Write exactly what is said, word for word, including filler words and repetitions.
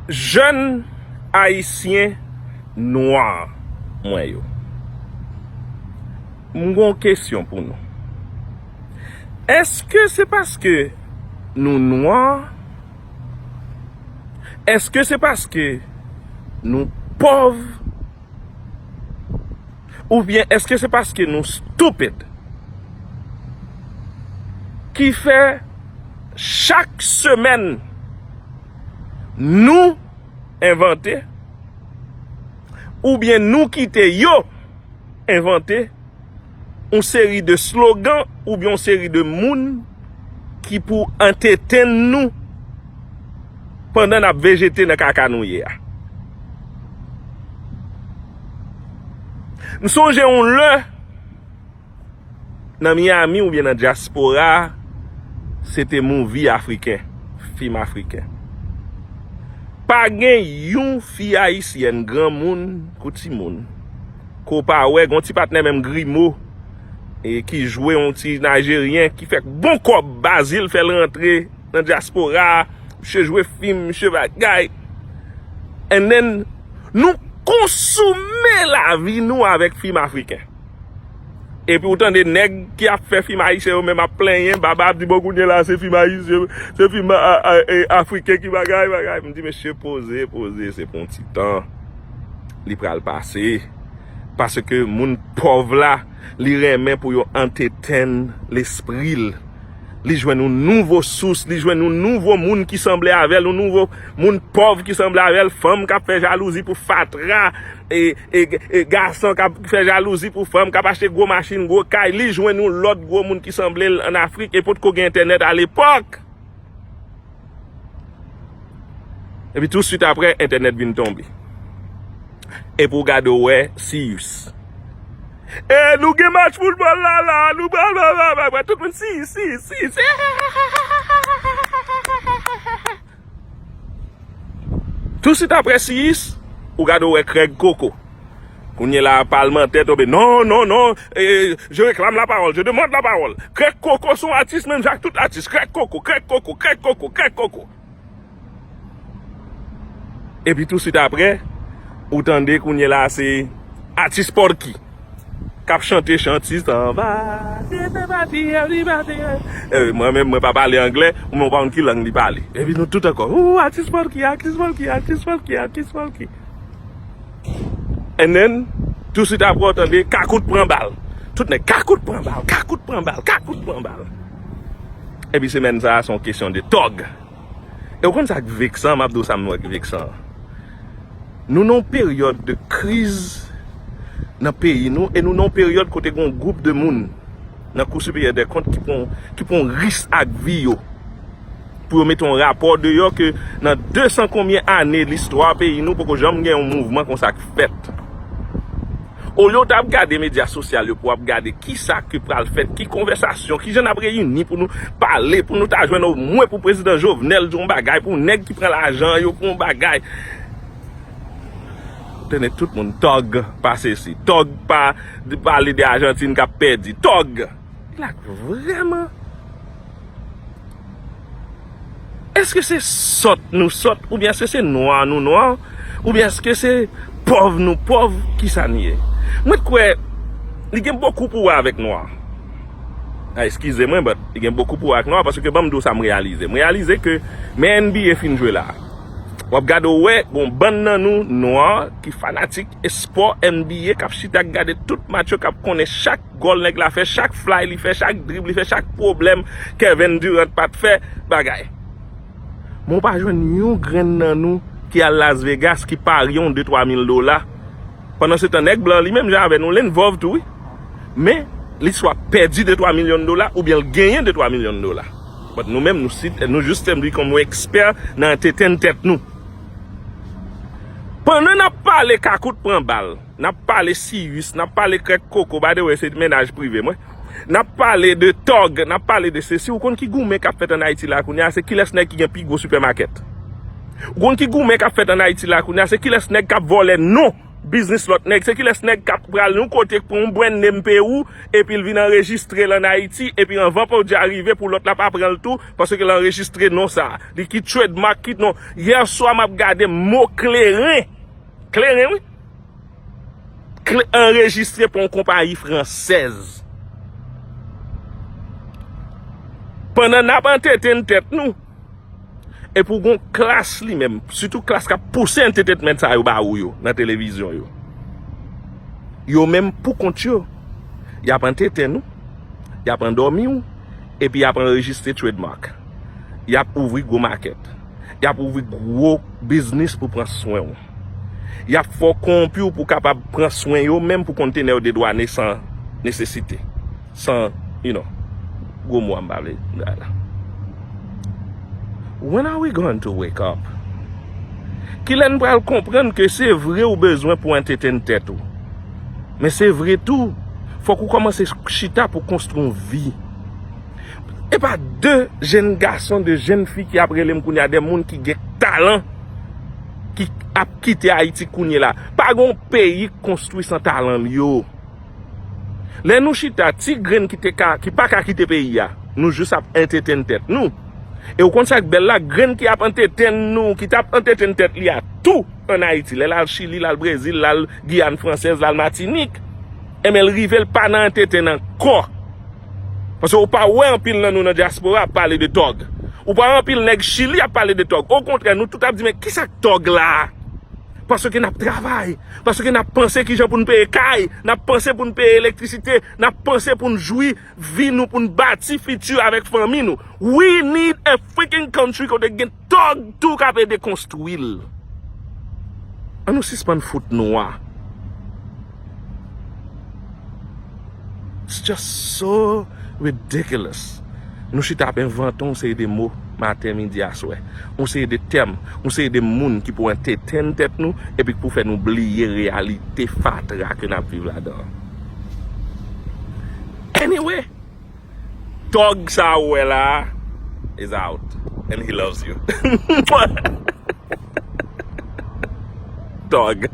Jèn ayisyen nwa mwen yo, m gon kesyon pou nou. Èske se paske nou nwa? Èske se paske nou pòv? Oubyen èske se paske nou stupid ki fè chak semèn nou envante, oubyen nou kite yo envante yon seri de slogan oubyen yon seri de moun ki pou antetenn nou pandan n ap vejete nan kaka nou ye a? M sonje yon lè nan Miami oubyen nan dyaspora, se te movie afriken, fim afriken. Pa gen yon fi ayisyèn, granmoun kou timoun, ke w pa wè, gen yon ti patnè menm grimo, e ki jwe yon ti Najeryen ki fè bon kòb, Bazil fè l rantre nan dyaspora, misye jwe fim, misye bagay. And then, nou konsome lavi nou avèk fim afriken. Epi ou tande nèg ki ap fè fim ayisyen yo menm ap plenyen, baba ap di, "Bon, kounye la, se fim ayisyen, se fim a, a, a, e, afriken ki bagay, bagay." M di, "Mesye, poze, poze, se pou yon ti tan. Li pral pase." Paske moun pòv la, li renmen pou yo antetenn lespri l. Li jwenn yon nouvo sous, li jwenn yon nouvo moun ki sanble avè l, yon nouvo moun pòv ki sanble avè l, fanm k ap fè jalouzi pou fatra, e, e, e gason k ap fè jalouzi pou fanm k ap achte gwo machin, gwo kay, li jwenn yon lòt gwo moun ki sanble l ann Afrik e potko gen entènèt alepòk. Epi tou swit apre, entènèt vin tonbe. Epi w gade w wè Siyis. E nou gen match foutbòl la, la, nou pral, pral, pral, pral, pral, tout moun Siyis, Siyis, Siyis. Tou swit apre Siyis, ou gade w wè Craig Coco. Kounye la, palmantè tonbe. Non, non, non, e, je réclame la parole, je demande la parole. Craig Coco se yon atis menm jan ak tout atis. Craig Coco, Craig Coco, Craig Coco, Craig Coco. Epi tou swit apre, ou tande kounye la se atis Pòdki k ap chante chan ti sanba. E, mwen menm, mwen pa pale anglè, ou menm ou pa konn ki lang li pale. Epi nou tout ankò, ou, atis Pòdki, atis Pòdki, atis Pòdki, atis Pòdki. And then, tou swit apre, ou tande, Kakout pran bal. Tout nèg, Kakout pran bal, Kakout pran bal, Kakout pran bal. Epi semèn sa a, se yon kesyon de tòg. E w konn sa k veksan, m ap di w sa m wè k veksan. Nou nan yon peryòd de kriz nan peyi nou, e nou nan yon peryòd kote gen yon gwoup de moun nan Cour supérieure des comptes ki pran, ki pran risk ak vi yo pou yo mete yon rapò deyò ke nan de san konbyen ane listwa peyi nou poko janm gen yon mouvman konsa k fèt. Olye w t ap gade medya sosyal yo pou w ap gade kisa ki pral fèt, ki konvèsasyon, kijan n ap reyini pou nou pale, pou nou ta jwenn omwen pou prezidan Jovenel di yon bagay, pou nèg ki pran lajan yo pou yon bagay. Tande tout moun, tòg pa sesi, tòg pa pale de Ajantin k ap pèdi, tòg. Lak vrèman. Èske se sòt nou sòt, oubyen èske se nwa nou nwa, oubyen èske se pòv nou pòv, kisa n ye? Mwen t kwè li gen bokou pou wè avèk nwa. A, eskize mwen, but li gen bokou pou wè ak nwa, paske ban m di w sa m reyalize. M reyalize ke men N B A fin jwe la. W ap gade w wè, gon bann nan nou nwa ki fanatik espò N B A k ap chita k gade tout match yo, k ap konnen chak gòl nèg la fè, chak fly li fè, chak drib li fè, chak pwoblèm Kevin Durant pa t fè, bagay. Men w pa jwenn yon grenn nan nou ki al Las Vegas, ki parye yon de twa mil dola. Pandansetan, nèg blan li menm jan avè nou, l envolve tou, wi. Men, li swa pèdi de twa milyon dola, oubyen l genyen de twa milyon dola. But nou menm, nou sit, nou jis te vle kòm yon ekspè nan antetenn tèt nou. Pandan n ap pale Kakout pran bal, n ap pale Siyis, n ap pale Krèk Koko, by the way, se mennaj prive mwen. N ap pale de tòg, n ap pale de sesi. Ou konn ki goumen k ap fèt ann Ayiti la kounye a, se kilès nèg ki gen pi gwo sipèmakèt? Ou konn ki goumen k ap fèt ann Ayiti la kounye a, se kilès nèg k ap vòlè non biznis lòt nèg. Se kilès nèg k ap pral yon kote k pran yon brand name peyi w, epi l vin anrejistre l ann Ayiti, epi anvan Podyay rive pou lòt la pa pran l tou, paske l anrejistre non sa. Li ki trademark, ki non. Yè swa m ap gade mo kleren. Kleren, wi. Kle-, anrejistre pa yon konpayi fransèz. Pandan n ap antetenn tèt nou, epi w gon klas li menm, sitou klas k ap pouse entertainment sa yo ba ou yo nan televizyon yo. Yo menm pou kont yo, y ap antetenn ou, y ap andòmi w, epi y ap anrejistre trademark. Y ap ouvri gwo makèt. Y ap ouvri gwo biznis pou pran swen w. Y ap fè w kowonpi w pou w kapab pran swen yo menm pou konn tenè yo dedwane san nesesite. San, you know, gwo mo a m pa vle bay la. When are we going to wake up? Kilè n pral konprann ke se vre ou bezwen pou entertain tèt ou? Men se vre tou, fòk ou kòmanse chita pou konstwi yon vi. E pa de jèn gason, de jèn fi ki ap rele m kounye a, de moun ki gen talan, ki ap kite Ayiti kounye la. Pa gen yon peyi k konstwi san talan l yo. Lè nou chita, ti grenn ki te ka, ki pa ka kite peyi a, nou jis ap entertain tèt nou. E ou konn sa k bèl la, grenn ki ap entertain nou, ki t ap entertain tèt li a tou ann Ayiti. Lè l al Chili, l al Brezil, l al Giyàn Fransèz, l al Matinik. Enben, l rive, l pa nan entertain ankò. Paske ou pa wè anpil nan nou nan dyaspora ap pale de tòg. Ou pa wè anpil nèg Chili ap pale de tòg. Okontrè, nou tout ap di, "Men kisa k tòg la a?" Paske n ap travay. Paske n ap panse kijan pou n peye kay. N ap panse pou n peye elektrisite. N ap panse pou n jwi vi nou, pou n bati fiti avèk fanmi nou. We need a freaking country kote gen tòg tou k ap ede konstwi l. An nou sispann fout nou a. It's just so ridiculous. Nou chita ap envante yon seri de mo maten, midi, aswè. Yon seri de tèm, yon seri de moun ki pou entertain tèt nou, epi ki pou fè nou bliye reyalite fatra ke n ap viv ladan an. Anyway, tòg sa ou wè la a is out and he loves you. Tòg.